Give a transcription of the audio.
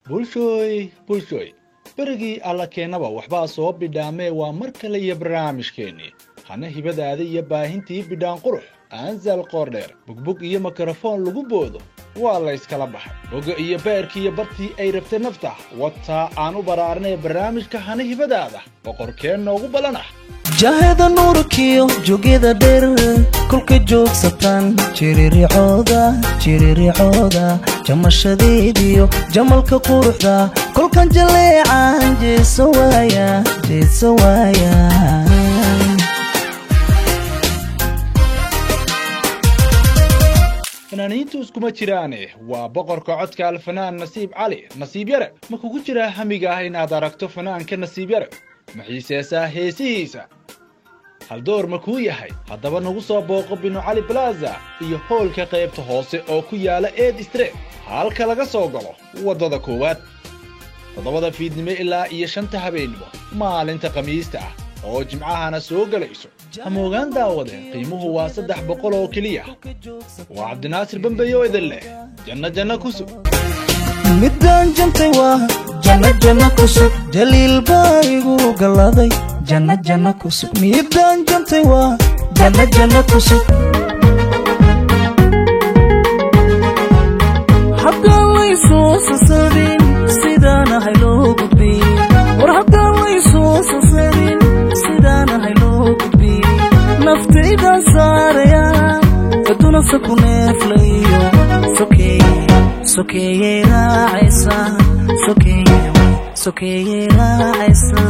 Bulshooy, bulshooy, berigii Alla keennaba waxbaa soo bidhaamee. Waa mar kale iyo barnaamijkeennii hana hibadaada iyo baahintii Bidhaan Qurux Aansal Qoordheer. Bugbug iyo mikrofoon lagu boodo waa la yskala baxay, boga iyo beerkii iyo bartii ay rabtay nafta wataa. Aan u baraarinaya barnaamijka hana hibadaada, boqorkeen noogu ballan ah. Jaheda nuurkiyo jogyada dheer kolka joogsataan, jiriricooda jiriricooda, jamashadeediyo jamalka quruxda kolkan jaleecan, jeeso waaya, jeeso waaya. Fanaaniintu iskuma jiraane, waa boqorka codka Alfanaan Nasiib Cali Nasiib Yare. Ma kugu jiraa hamiga ah inaad aragto fanaanka Nasiib Yare? Ma xiiseesaa heesihiisa? Haldoor ma kuu yahay? Haddaba nagu soo booqo Binu Cali Plaza iyo hoolka qaybta hoose oo ku yaala Eed Street, halka laga soo galo waddada koowaad, 7da fiidnimo ilaa iyo 5ta habeennimo maalinta Khamiista ah oo Jimcahana soo gelayso. Hamoogaan daawadeen, qiimuhu waa 300 oo keliya. Waa Cabdinaasir Bambeyo idin leh janno janno ku sug. Midaan jantay waa janno janno ku sug, Jaliil baa igu galladay, janno janno ku sug. Midaan jantay waa janno janno ku sug. Haddaan laysoo sasabin sidaan ahay loo gudbiy, war haddaan laysoo sasabin sidaan ahay loo gudbiy, naftaydan saaraya adunasa ku neeflayo, sokeeye sokeeye raacaysa, sokeeye sokeeye raacaysa.